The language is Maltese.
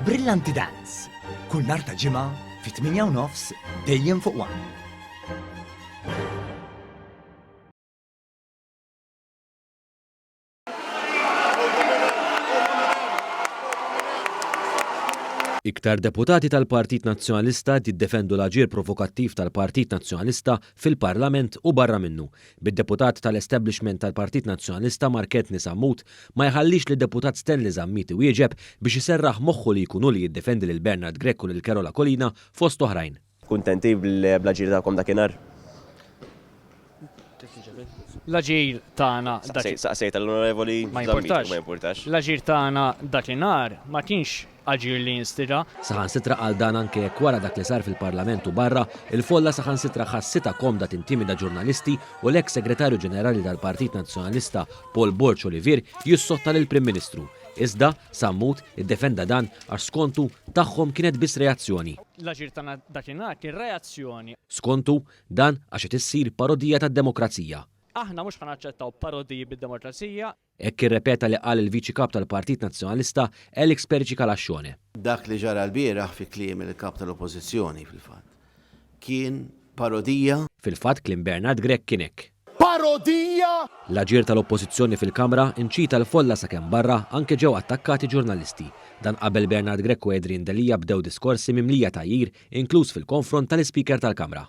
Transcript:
Brillanti Dance, kull nhar ta' Ġimgħa fit-8 u nofs dejjem fuq One. Iktar deputati tal-Partit Nazzjonalista qed jiddefendu l-aġir provokattiv tal-Partit Nazzjonalista fil-Parlament u barra minnu, bid-deputat tal-establishment tal-Partit Nazzjonalista Mark Anthony Sammut ma jħallix lid-deputat Stanley Zammit iwieġeb biex iserraħ moħħu li jkun hu li jiddefendi lil Bernard Grech u lil Carol Aquilina fost oħrajn. Kuntenti bl-aġir tagħkom dakinhar? L-aġir tagħna dak. Saqsejt għall-Onorevoli Ma jimpurtax. Ma jimpurtax. L-aġir tagħna dakinhar ma kienx aġir li jinstira. Saħansitra qal dan anke jekk wara dak li sar fil-Parlament u barra, il-folla saħansitra ħassitha komda tintimida ġurnalisti u l-eks Segretarju Ġenerali tal-Partit Nazzjonalista Paul Borg Olivier jissotta lill-Prim Ministru. Iżda, Sammut iddefenda dan għax skontu, tagħhom kienet biss reazzjoni. L-aġir tagħna dakinhar kien reazzjoni. Skontu, Dan għax qed issir parodija tad-demokrazija. Aħna mhux ħa naċċettaw parodiji bid-demokrazija. Hekk irrepeta li qal il-Viċi Kap tal-Partit Nazzjonalista Alex Perici Calascione. Dak li ġara lbieraħ fi kliem il-Kap tal-Oppożizzjoni fil-fatt kien parodija. Fil-fatt kliem Bernard Grech kien hekk. Parodija! L-aġir tal-Oppożizzjoni fil-Kamra inċita l-folla sakemm barra anke ġew attakkati ġurnalisti. Dan qabel Bernard Grech u Adrian Delia bdew diskorsi mimlija tgħajjir inkluż fil-konfront tal-Ispeaker tal-Kamra.